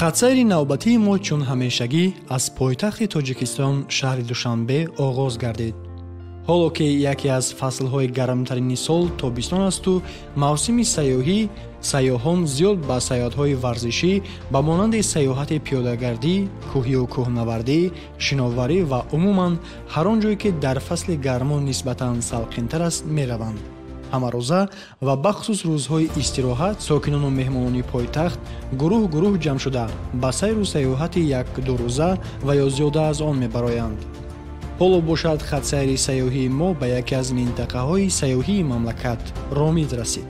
Хатсайри навбатии мо чун ҳамешагӣ аз пойтахти Тоҷикистон шаҳри Душанбе оғоз гардид. Ҳоло ки яке аз фаслҳои гармтарини сол тобистон асту мавсими сайёҳӣ, сайёҳон зиёд ба сайёҳатҳои варзишӣ ба монанди сайёҳати пиёдагардӣ, кӯҳию кӯҳнавардӣ, шиноварӣ ва умуман ҳар он ҷое ки дар фасли гармо нисбатан салқинтар аст мераванд. Ҳамарӯза ва бахусус рӯзҳои истироҳат сокинону меҳмонони пойтахт гурӯҳ-гурӯҳ ҷамъ шуда ба сайру сайёҳати як-ду рӯза ва ё зиёда аз он мебароянд. Ҳоло бошад хатсайри сайёҳии мо ба яке аз минтақаҳои сайёҳии мамлакат Ромид расид.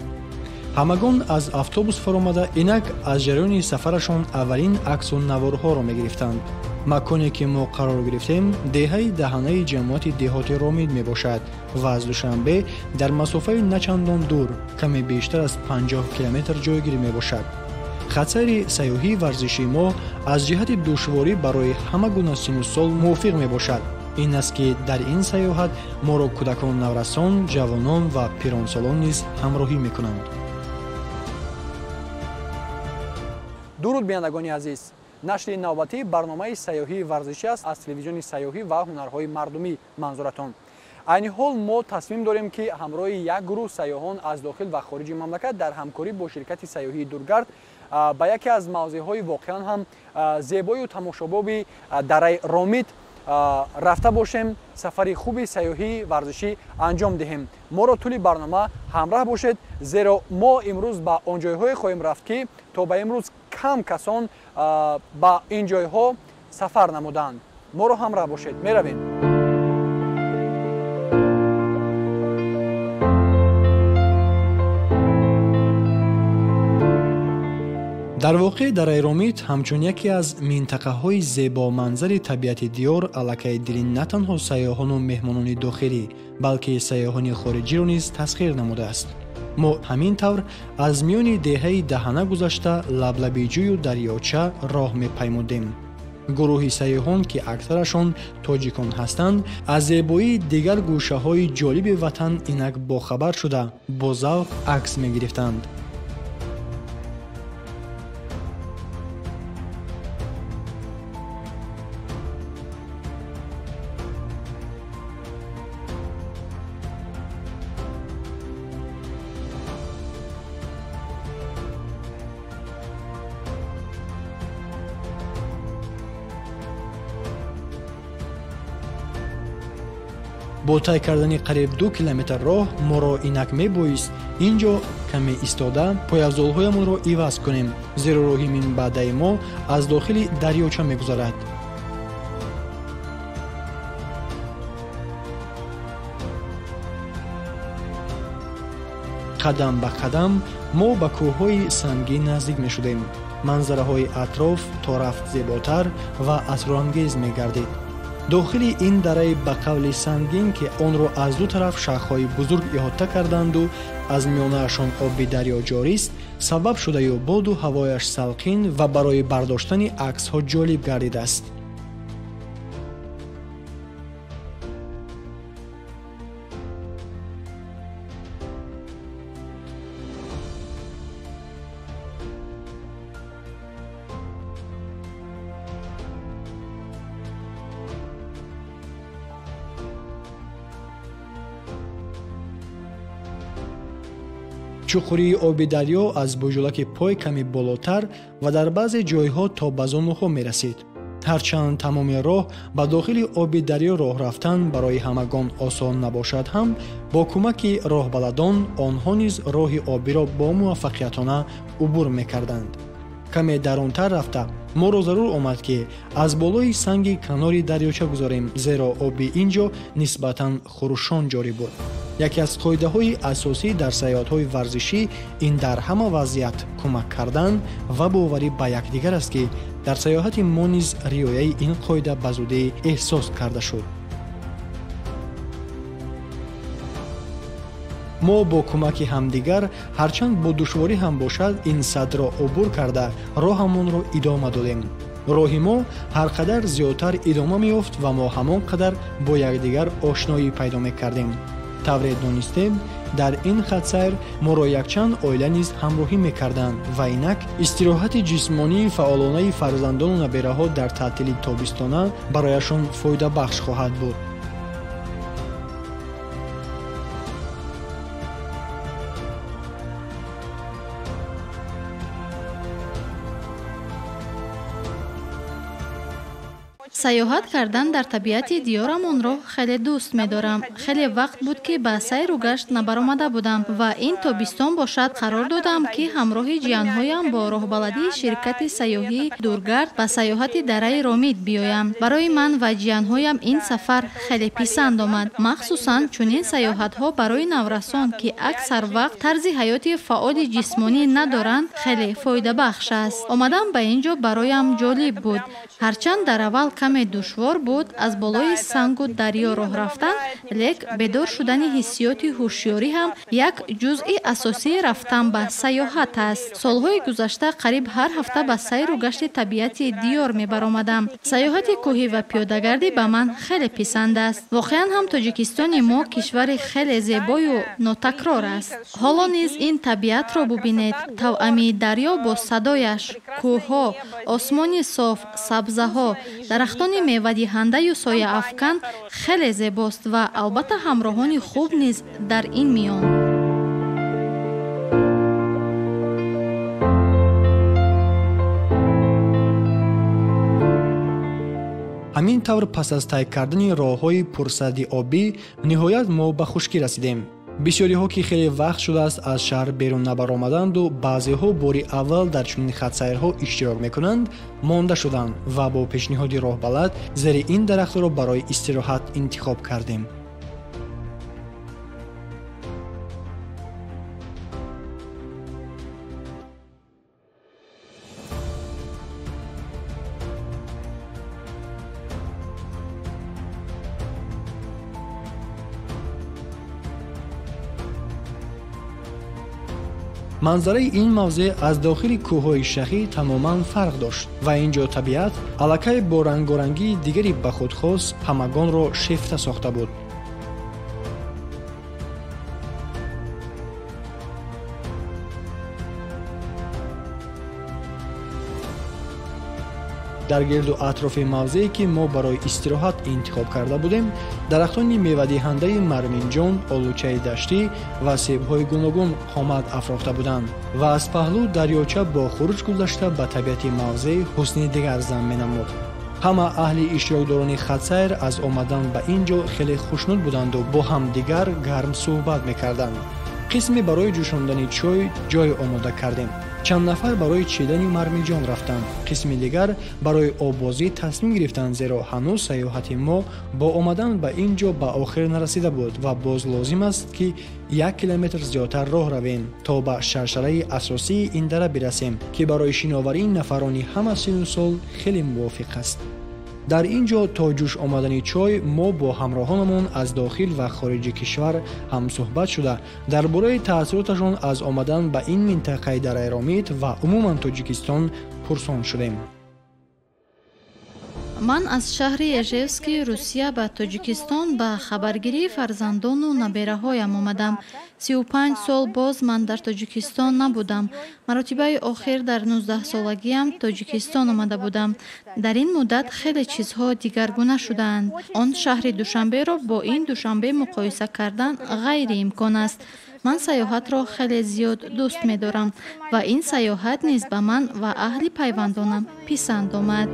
Ҳамагон аз автобус фаромада инак аз ҷараёни сафарашон аввалин аксу наворҳоро мегирифтанд. Маконе ки мо қарор гирифтем деҳаи даҳанаи ҷамоати деҳоти Ромид мебошад ва аз Душанбе дар масофаи начандон дур каме бештар аз 50 километр ҷойгир мебошад. Хатсайри сайёҳии варзишии мо аз ҷиҳати душворӣ барои ҳама гуна синну сол мувофиқ мебошад. Ин аст ки дар ин сайёҳат моро кӯдакон, наврасон, ҷавонон ва пиронсолон низ ҳамроҳӣ мекунанд. Дуруд бинандагони азиз! Нашри навбатии барномаи сайёҳии варзишӣ аст аз телевизиони сайёҳӣ ва ҳунарҳои мардумӣ манзуратон. Айни ҳол мо тасмим дорем ки ҳамроҳи як гурӯҳ сайёҳон аз дохил ва хориҷи мамлакат дар ҳамкорӣ бо ширкати сайёҳии Дургард ба яке аз мавзеъҳои воқеан ҳам зебою тамошобоби дараи Ромид рафта бошем, сафари хуби сайёҳии варзишӣ анҷом диҳем. Моро тӯли барнома ҳамроҳ бошед, зеро мо имрӯз ба он ҷойҳое хоҳем рафт ки то ба имрӯз кам касон ба ин ҷойҳо сафар намуданд. Моро ҳамроҳ бошед, меравем. Дар воқеъ дараи Ромид ҳамчун яке аз минтақаҳои зебоманзари табиати диёр аллакай дили на танҳо сайёҳону меҳмонони дохилӣ, балки сайёҳони хориҷиро низ тасхир намудааст. Мо ҳамин тавр аз миёни деҳаи даҳана гузашта лаблаби ҷӯю дарёча роҳ мепаймудем. Гурӯҳи сайёҳон, ки аксарашон тоҷикон ҳастанд, аз зебоии дигар гӯшаҳои ҷолиби ватан инак бохабар шуда бо завқ акс мегирифтанд. Бо тай кардани қариб 2 километр роҳ моро инак мебоист ин ҷо каме истода пойафзолҳоямонро иваз кунем, зеро роҳи минбаъдаи мо аз дохили дарёча мегузарад. Қадам ба қадам мо ба кӯҳҳои сангин наздик мешудем. Манзараҳои атроф то рафт зеботар ва асрорангез мегардид. Дохили ин дараи ба қавли сангин, ки онро аз ду тараф шахҳои бузург иҳота карданду аз миёнаашон оби дарё ҷорист, сабаб шудаю боду ҳавояш салқин ва барои бардоштани аксҳо ҷолиб гардидааст. Чуқурии оби дарё аз буҷулаки пой каме болотар ва дар баъзе ҷойҳо то ба зонуҳо мерасид. Ҳарчанд тамоми роҳ ба дохили оби дарё роҳ рафтан барои ҳамагон осон набошад ҳам, бо кӯмаки роҳбаладон онҳо низ роҳи обиро бо муваффақиятона убур мекарданд. Каме дарунтар рафта моро зарур омад ки аз болои санги канори дарёча гузарем, зеро оби ин ҷо нисбатан хурӯшон ҷорӣ буд. Яке аз қоидаҳои асосӣ дар сайёҳатҳои варзишӣ ин дар ҳама вазъият кӯмак кардан ва боварӣ ба якдигар аст, ки дар сайёҳати мо низ риояи ин қоида ба зудӣ эҳсос карда шуд. Мо бо кӯмаки ҳамдигар ҳарчанд бо душворӣ ҳам бошад ин садро убур карда роҳамонро идома додем. Роҳи мо ҳар қадар зиёдтар идома меёфт ва мо ҳамон қадар бо якдигар ошноӣ пайдо мекардем. Тавре донистем, Дар ин хатсайр моро якчанд оила низ ҳамроҳӣ мекарданд ва инак истироҳати ҷисмонии фаъолонаи фарзандону набераҳо дар таътили тобистона барояшон фоидабахш хоҳад буд. Сайёҳат кардан дар табиати диёрамонро хеле дӯст медорам. Хеле вақт буд, ки ба сайру гашт набаромада будам ва ин тобистон бошад қарор додам, ки ҳамроҳи ҷиянҳоям бо роҳбаладии ширкати сайёҳии Дургард ба сайёҳати дараи Ромид биёям. Барои ман ва ҷиянҳоям ин сафар хеле писанд омад. Махсусан чунин сайёҳатҳо барои наврасон, ки аксар вақт тарзи ҳаёти фаъоли ҷисмонӣ надоранд, хеле фоидабахш аст. Омадан ба ин ҷо бароям ҷолиб буд. Ҳарчанд дар аввал каме душвор буд аз болои сангу дарё роҳ рафтан, лек бедор шудани ҳиссиёти ҳушёрӣ ҳам як ҷузъи асосии рафтан ба сайёҳат аст. Солҳои гузашта қариб ҳар ҳафта ба сайру гашти табиати диёр мебаромадам. Сайёҳати кӯҳӣ ва пиёдагардӣ ба ман хеле писанд аст. Воқеан ҳам Тоҷикистони мо кишвари хеле зебою нотакрор аст. Ҳоло низ ин табиатро бубинед. Тавъамии дарё бо садояш, кӯҳҳо, осмони соф, сабзаҳо, дарахтони мевадиҳандаю сояафкан хеле зебост ва албатта ҳамроҳони хуб низ дар ин миён. Ҳамин тавр пас аз тай кардани роҳҳои пурсади обӣ ниҳоят мо ба хушкӣ расидем. Бисёриҳо, ки хеле вақт шудааст аз шаҳр берун набаромаданду баъзеҳо бори аввал дар чунин хатсайрҳо иштирок мекунанд, монда шуданд ва бо пешниҳоди роҳбалад зери ин дарахтро барои истироҳат интихоб кардем. Манзараи ин мавзеъ аз дохили кӯҳҳои Шахӣ тамоман фарқ дошт ва ин ҷо табиат аллакай бо рангорангии дигари ба худ хос ҳамагонро шефта сохта буд. Дар гирду атрофи мавзее, ки мо барои истироҳат интихоб карда будем, дарахтони мевадиҳандаи марминҷон, олучаи даштӣ ва себҳои гуногун қомат афрохта буданд ва аз паҳлӯ дарёча бо хуруҷ гузашта ба табиати мавзеъ ҳусни дигар зам менамуд. Ҳама аҳли иштирокдорони хатсайр аз омадан ба ин ҷо хеле хушнуд буданду бо ҳамдигар гарм суҳбат мекарданд. Қисме барои ҷӯшондани чой ҷой омода кардем. Чанд нафар барои чидани мармиҷон рафтанд, қисми дигар барои оббозӣ тасмим гирифтанд, зеро ҳанӯз сайёҳати мо бо омадан ба ин ҷо ба охир нарасида буд ва боз лозим аст, ки 1 километр зиёдтар роҳ равем то ба шаршараи асосии ин дара бирасем, ки барои шиноварии нафарони ҳама сину сол хеле мувофиқ аст. Дар ин ҷо то ҷӯш омадани чой мо бо ҳамроҳонамон аз дохил ва хориҷи кишвар ҳамсӯҳбат шуда, дар бораи таассуроташон аз омадан ба ин минтақаи дараи Ромид ва умуман Тоҷикистон пурсон шудем. Ман аз шаҳри Ежевски Русия ба Тоҷикистон ба хабаргирии фарзандону набераҳоям омадам. 35 сол боз ман дар Тоҷикистон набудам. Маротибаи охир дар 19-солагиам Тоҷикистон омада будам. Дар ин муддат хеле чизҳо дигаргуна шудаанд. Он шаҳри Душанберо бо ин Душанбе муқоиса кардан ғайриимкон аст. Ман сайёҳатро хеле зиёд дӯст медорам ва ин сайёҳат низ ба ман ва аҳли пайвандонам писанд омад.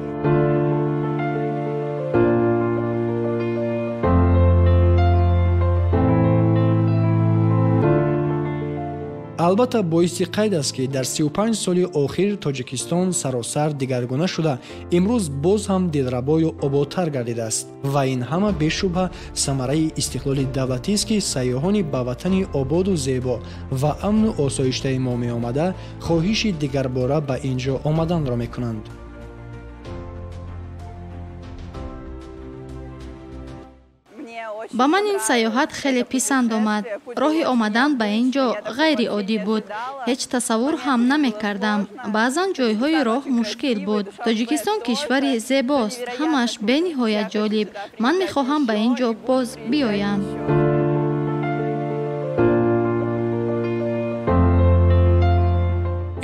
Албатта боиси қайд аст, ки дар 35 соли охир Тоҷикистон саросар дигаргуна шуда, имрӯз боз ҳам дилрабою ободтар гардидааст ва ин ҳама бешубҳа самараи истиқлоли давлатист, ки сайёҳони ба ватани ободу зебо ва амну осоиштаи мо меомада хоҳиши дигарбора ба ин ҷо омаданро мекунанд. Ба ман ин сайёҳат хеле писанд омад. Роҳи омадан ба ин ҷо ғайриоддӣ буд. Ҳеҷ тасаввур ҳам намекардам. Баъзан ҷойҳои роҳ мушкил буд. Тоҷикистон кишвари зебост, ҳамааш бениҳоят ҷолиб. Ман мехоҳам ба ин ҷо боз биёям.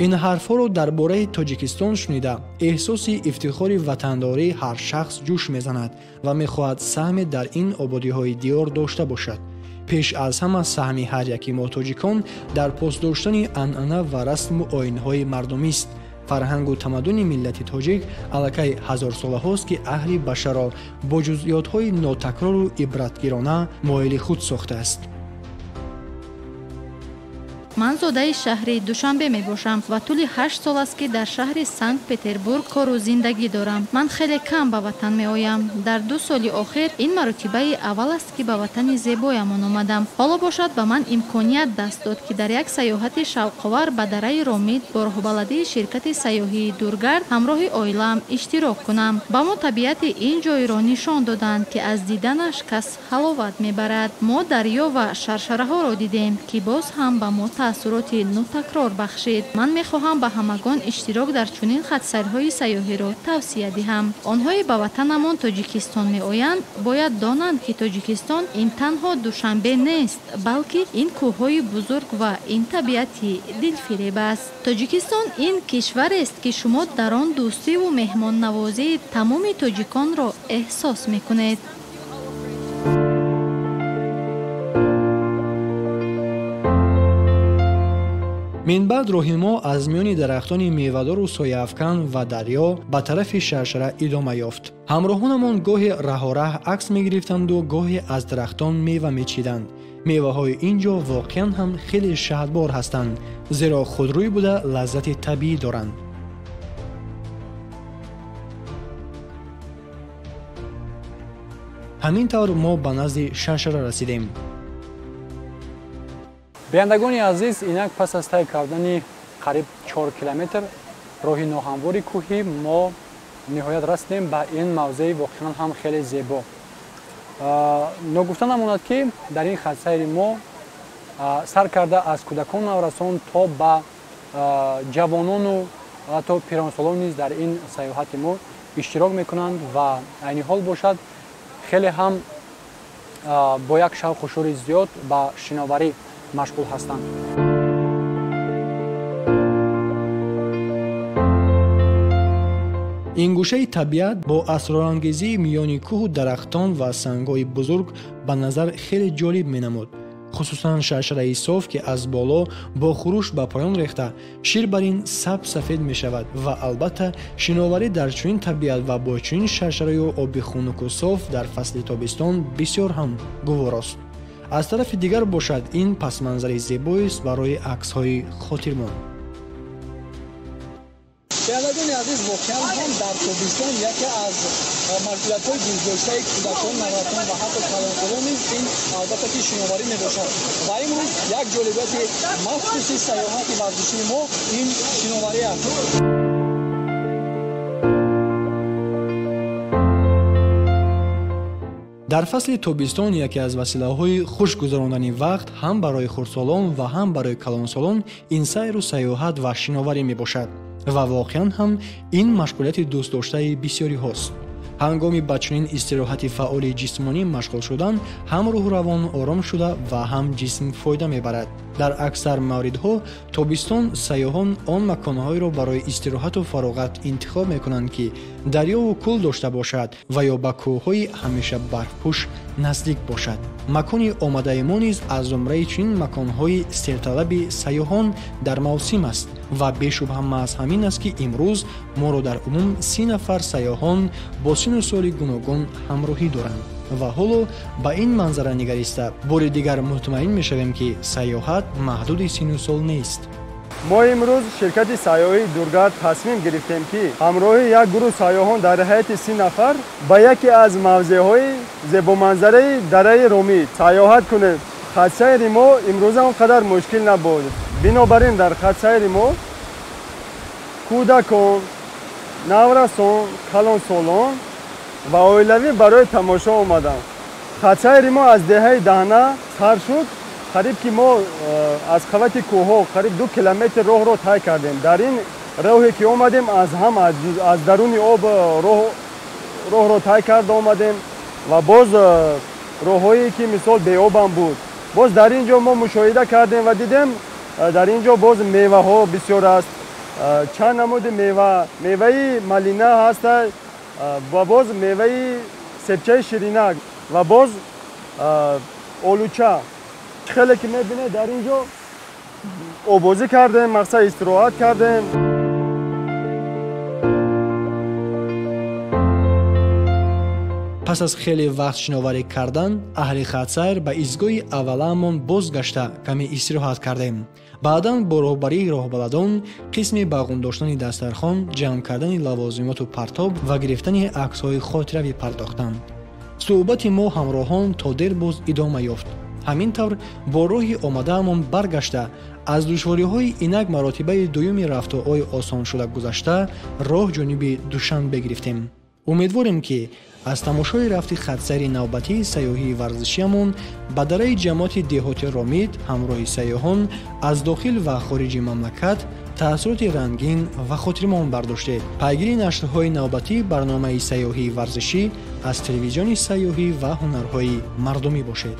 Ин ҳарфҳоро дар бораи Тоҷикистон шунида, эҳсоси ифтихори ватандории ҳар шахс ҷӯш мезанад ва мехоҳад саҳме дар ин ободиҳои диёр дошта бошад. Пеш аз ҳама саҳми ҳар яки мо тоҷикон дар посдоштани анъана ва расму оинҳои мардумист. Фарҳангу тамаддуни миллати тоҷик аллакай ҳазорсолаҳост, ки аҳли башарро бо ҷузъиётҳои нотакрору ибратгирона моили худ сохтааст. Ман зодаи шаҳри Душанбе мебошам ва тӯли 8 сол аст, ки дар шаҳри Санкт-Петербург кору зиндагӣ дорам. Ман хеле кам ба ватан меоям. Дар 2 соли охир ин маротибаи аввал аст, ки ба ватани зебоямон омадам. Ҳоло бошад ба ман имконият даст дод, ки дар як сайёҳати шавқовар ба дараи Ромит бо роҳбаладии ширкати сайёҳии Дургард ҳамроҳи оилаам иштирок кунам. Ба мо табиати ин ҷойро нишон доданд, ки аз диданаш кас ҳаловат мебарад. Мо дарё ва шаршараҳоро дидем, ки боз ҳам ба мо таассуроти нотакрор бахшид. Ман мехоҳам ба ҳамагон иштирок дар чунин хатсайрҳои сайёҳиро тавсия диҳам. Онҳое ба ватанамон Тоҷикистон меоянд, бояд донанд, ки Тоҷикистон ин танҳо Душанбе нест, балки ин кӯҳҳои бузург ва ин табиати дилфиреб аст. Тоҷикистон ин кишварест, ки шумо дар он дӯстиву меҳмоннавозии тамоми тоҷиконро эҳсос мекунед. Минбаъд роҳи мо аз миёни дарахтони мевадору сояафкан ва дарё ба тарафи шаршара идома ёфт. Ҳамроҳонамон гоҳе раҳораҳ акс мегирифтанду гоҳе аз дарахтон мева мечиданд. Меваҳои ин ҷо воқеан ҳам хеле шаҳдбор ҳастанд, зеро худрӯй буда лаззати табиӣ доранд. Ҳамин тавр мо ба назди шаршара расидем. Бинандагони азиз, инак пас аз тай кардани қариб 4 километр роҳи ноҳамвори кӯҳӣ мо ниҳоят расидем ба ин мавзеи воқеан ҳам хеле зебо. Ногуфта намонад, ки дар ин хатсайри мо сар карда аз кӯдакон наврасон то ба ҷавонону ҳатто пиронсолон низ дар ин сайёҳати мо иштирок мекунанд ва айни ҳол бошад хеле ҳам бо як шавқу шӯри зиёд ба шиноварӣ машғул ҳастанд. Ин гӯшаи табиат бо асрорангезии миёни кӯҳу дарахтон ва сангҳои бузург ба назар хеле ҷолиб менамуд. Хусусан шаршараи соф, ки аз боло бо хуруш ба поён рехта, шир бар ин саб сафед мешавад ва албатта шиноварӣ дар чунин табиат ва бо чунин шаршараю оби хунуку соф дар фасли тобистон бисёр ҳам гуворост. Аз тарафи дигар бошад, ин пасманзари зебоест барои аксҳои хотирмон. Бинандагони азиз, воқеан ҳам дар тобистон яке аз машғулиятҳои дӯстдоштаи кӯдакон, наврасон ва ҳатто калонсолон низ ин албатта ки шиноварӣ мебошад. Ва имрӯз як ҷолибияти махсуси сайёҳати варзишии мо ин шиноварӣ аст. Дар фасли тобистон яке аз василаҳои хуш гузарондани вақт ҳам барои хурдсолон ва ҳам барои калонсолон ин сайру сайёҳат ва шиноварӣ мебошад ва воқеан ҳам ин машғулияти дӯстдоштаи бисёриҳост. Ҳангоми ба чунин истироҳати фаъоли ҷисмонӣ машғул шудан ҳам рӯҳу равон ором шуда ва ҳам ҷисм фоида мебарад. Дар аксар мавридҳо тобистон сайёҳон он маконҳоеро барои истироҳату фароғат интихоб мекунанд, ки дарёву кӯл дошта бошад ва ё ба кӯҳҳои ҳамеша барфпӯш наздик бошад. Макони омадаи мо низ аз зумраи чунин маконҳои серталаби сайёҳон дар мавсим аст ва бешубҳа маҳз ҳамин аст, ки имрӯз моро дар умум 30 нафар сайёҳон бо сину соли гуногун ҳамроҳӣ доранд. Ва ҳоло ба ин манзара нигариста бори дигар мутмаин мешавем, ки сайёҳат маҳдуди сину сол нест. Мо имрӯз ширкати сайёҳии Дургард тасмим гирифтем, ки ҳамроҳи як гурӯҳ сайёҳон дар ҳайати 30 нафар ба яке аз мавзеъҳои зебоманзараи дараи Ромит сайёҳат кунем. Хатсайри мо имрӯза он қадар мушкил набуд. Бинобар ин дар хатсайри мо кӯдакон, наврасон, калонсолон ва оилавӣ барои тамошо омаданд. Хатсайри мо аз деҳаи Даҳна сар шуд. Қариб ки мо аз қавати кӯҳҳо қариб 2 километр роҳро тай кардем. Дар ин роҳе ки омадем, аз ҳам аз даруни об роҳро тай карда омадем ва боз роҳҳое ки мисол беобам буд. Боз дар ин ҷо мо мушоҳида кардем ва дидем дар ин ҷо боз меваҳо бисёр аст. Чанд намуди мева, меваи малина ҳаста ва боз меваи себчаи ширинак ва боз олуча. Хеле ки мебинед, дар ин ҷо обозӣ кардем, мақсад истироҳат кардем. Пас аз хеле вақт шиноварӣ кардан, аҳли хатсайр ба истгоҳи аввалаамон бозгашта каме истироҳат кардем. Баъдан бо роҳбарии роҳбаладон қисми бағун доштани дастархон, ҷамъ кардани лавозимоту партоб ва гирифтани аксҳои хотиравӣ пардохтанд. Суҳбати мо ҳамроҳон то дер боз идома ёфт. Ҳамин тавр бо роҳи омадаамон баргашта, аз душвориҳои инак маротибаи дуюми рафтуои осоншуда гузашта, роҳ ҷониби Душанбе гирифтем. Умедворем, ки аз тамошои рафти хатсайри навбатии сайёҳии варзишиамон ба дараи ҷамоати деҳоти Ромит ҳамроҳи сайёҳон аз дохил ва хориҷи мамлакат таассуроти рангин ва хотирмон бардоштед. Пайгири нашрҳои навбатии барномаи сайёҳии варзишӣ аз телевизиони сайёҳӣ ва ҳунарҳои мардумӣ бошед.